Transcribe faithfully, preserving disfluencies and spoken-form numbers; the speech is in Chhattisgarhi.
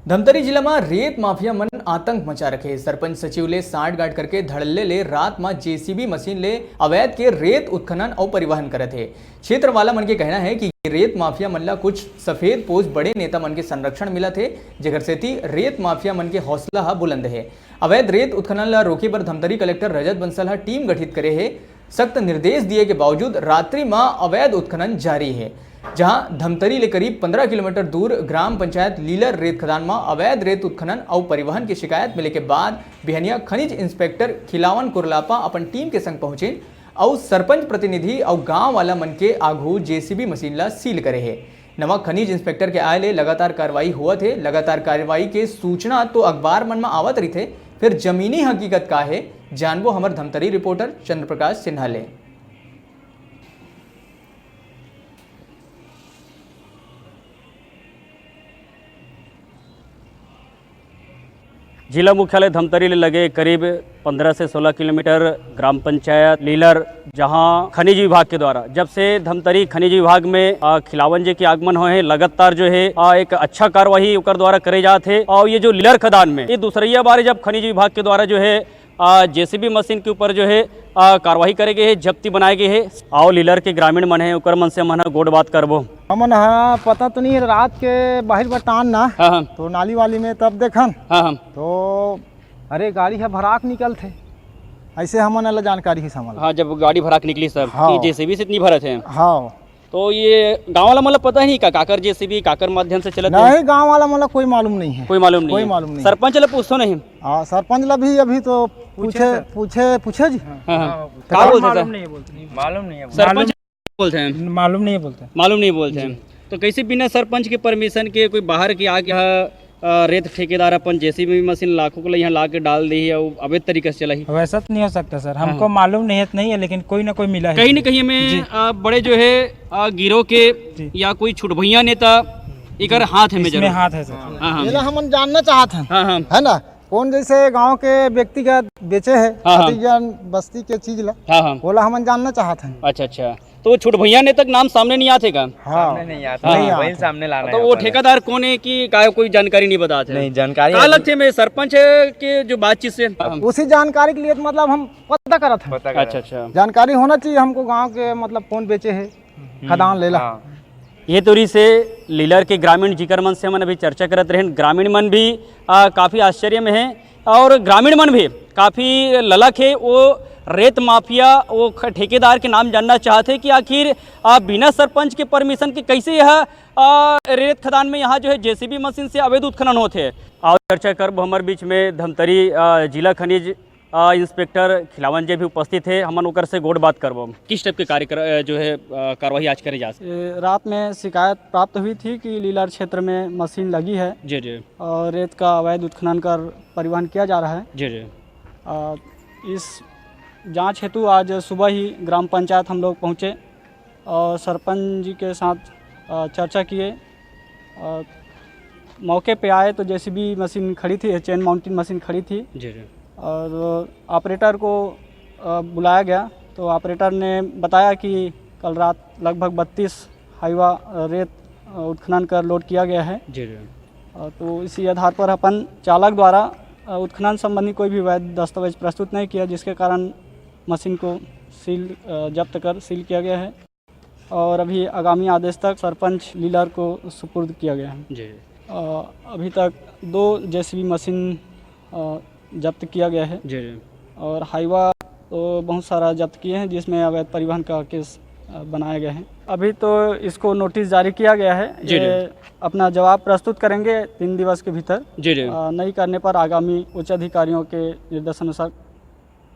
धमतरी जिला म रेत माफिया मन आतंक मचा रखे। सरपंच सचिव ले सांठगांठ करके धड़ल्ले ले रात म जेसीबी मशीन ले अवैध के रेत उत्खनन अउ परिवहन करत हे। क्षेत्र वाला मन के कहना हे कि रेत माफिया मन ला कुछ सफेद पोश बड़े नेता मन के संरक्षण मिलत हे, जेकर सेती रेत माफिया मन के हौसला ह बुलंद हे। अवैध रेत उत्खनन ला रोके बर धमतरी कलेक्टर रजत बंसल ह टीम गठित करे हे। सख्त निर्देश दिए के बावजूद रात्रि म अवैध उत्खनन जारी हे, जहां धमतरी ले करीब पंद्रह किलोमीटर दूर ग्राम पंचायत लीलर रेत खदान म अवैध रेत उत्खनन अउ परिवहन के शिकायत मिले के बाद बिहनिया खनिज इंस्पेक्टर खिलावन कुरलापा अपन टीम के संग पहुंचिन अउ सरपंच प्रतिनिधि अउ गांव वाला मन के आघू जेसीबी मशीन ला सील करे हे। नवा खनिज इंस्पेक्टर के आय ले लगातार कार्रवाई होवत हे। लगातार कार्रवाई के सूचना तो अखबार मन म आवत रहिथे, फेर जमीनी हकीकत का हे, जानबो हमर धमतरी रिपोर्टर चंद्र प्रकाश सिन्हा ले। जिला मुख्यालय धमतरी ले लगे करीब पंद्रह से सोलह किलोमीटर ग्राम पंचायत लीलर, जहां खनिज विभाग के द्वारा, जब से धमतरी खनिज विभाग में, आ, खिलावन जी के आगमन होए हे, लगातार जो है, आ, एक अच्छा कार्यवाही ओकर द्वारा करे जात हे। और ये जो लीलर खदान में ये दूसरैया बार हे, जब खनिज विभाग के द्वारा जो है, आ, जेसीबी मशीन के ऊपर जो है, आ, कार्रवाई करे गए हे, जब्ती बनाए गए हे। आओ लीलर के ग्रामीण मन हे, ओकर मन से मन ह गोठ बात करबो। हमन ह पता तो नहीं, रात के बाहिर बटान ना, हाँ, हाँ। तो नाली वाली में तब देखन, हाँ, हाँ। तो अरे, गाड़ी ह भराक निकलथे, ऐसे हमन ला जानकारी हे हमन ला। हाँ, जब गाड़ी भराक निकली सब, हाँ। कि जेसीबी से इतनी भरत है। हाँ। तो ये गांव वाला मन ला पता ही नहीं का, काकर जेसीबी, काकर माध्यम से चलत है? नहीं, गांव वाला मन ला कोई मालूम नहीं है। कोई मालूम नहीं कोई है। मालूम नहीं। सरपंच ला पूछो नहीं। हाँ, सरपंच ला भी अभी तो पूछे पूछे, सर। पूछे, पूछे जी। हाँ, हाँ। हाँ, का बोलते मालूम सर? नहीं बोलते। मालूम नहीं है। सरपंच बोलते हैं। मालूम नहीं बोलते। मालूम नहीं बोलते हैं। जी। तो कैसे बिना सरपंच के परमिशन के कोई बाहर के आके यहाँ, अ, रेत ठेकेदार अपन जेसीबी मशीन लाखों को यहाँ ला के डाल दी है, वो अवैध तरीके से चला ही? वैसा तो नहीं हो सकता सर, हाँ। हमको मालूम नहीं है तो नहीं है, लेकिन कोई ना कोई मिला है। कहीं ना कहीं हमें, जी। अ, बड़े जो है, अ, गिरोह के जी। या कोई छुटभैया नेता एकर हाथ है में इसमें जरूर। हाथ है सर। हाँ, हाँ। ये ला हमन जानना चाहत हन, हाँ, हाँ। है ना, कौन जैसे गांव के व्यक्तिगत बेचे है, हाँ, हाँ। खतीजन बस्ती के चीज ला, हाँ, हाँ। ओला हमन जानना चाहत हन। अच्छा, अच्छा। तो वो छुटभैया ने तक नाम सामने नहीं आते का? हाँ। सामने नहीं आता। हाँ। नहीं वही आता। सामने लाना तो है वो पहले। ठेकेदार कौन है कि काय कोई जानकारी नहीं बताते? नहीं, जानकारी का अभी लगते में सरपंच है कि जो बातचीत से? उसी जानकारी के लिए तो मतलब हम पता करत हैं। पता करत। अच्छा, अच्छा। जानकारी होना चाहिए हमको गांव के, मतलब कौन बेचे है हम्म। खदान लेला। हाँ। ये तो रहिसे लीलर के ग्रामीण, जिकर मन से हमन अभी चर्चा करत रहेन। ग्रामीण मन भी, आ, काफ़ी आश्चर्य में हैं और ग्रामीण मन भी काफ़ी ललक हे। वो रेत माफिया, वो ख-, ठेकेदार के नाम जानना चाहत हे कि आखिर, आ, बिना सरपंच के परमिशन के कैसे यह, आ, रेत खदान में यहाँ जो है जेसीबी मशीन से अवैध उत्खनन होत हे। और चर्चा करब हमर बीच में धमतरी, आ, जिला खनिज अ, इंस्पेक्टर खिलावन जी भी उपस्थित हे, हमन ओकर से गोठ बात करबो। किस टाइप के कार्यक्र-, अ, जो है, अ, कार्रवाई आज करे जा सके? ए, रात में शिकायत प्राप्त हुई थी कि लीलर क्षेत्र में मशीन लगी है जी, जी। और रेत का अवैध उत्खनन कर परिवहन किया जा रहा है। जी, जी। अ, इस जांच हेतु आज सुबह ही ग्राम पंचायत हम लोग पहुंचे और सरपंच जी के साथ, अ, चर्चा किए। और मौके पे आए तो जेसीबी मशीन खड़ी थी, चेन माउंटेड मशीन खड़ी थी। जी, जी। और ऑपरेटर को, अ, बुलाया गया तो ऑपरेटर ने बताया कि कल रात लगभग बत्तीस हाईवा, अ, रेत, अ, उत्खनन कर लोड किया गया है। जी, जी। अ, तो इसी आधार पर अपन चालक द्वारा, अ, उत्खनन संबंधी कोई भी वैध दस्तावेज प्रस्तुत नहीं किया, जिसके कारण मशीन को सील, अ, जब्त कर सील किया गया है। और अभी आगामी आदेश तक सरपंच लीलर को सुपुर्द किया गया है। जी। अ, अभी तक दो जेसीबी मशीन, अ, जब्त किया गया है। जी, जी। और हाईवा तो बहुत सारा जब्त किए हैं, जिसमें अवैध परिवहन का केस, अ, बनाया गया है। अभी तो इसको नोटिस जारी किया गया है, जी, ये जी। अपना जवाब प्रस्तुत करेंगे तीन दिवस के भीतर। जी, जी। अ, नहीं करने पर आगामी उच्च अधिकारियों के निर्देशानुसार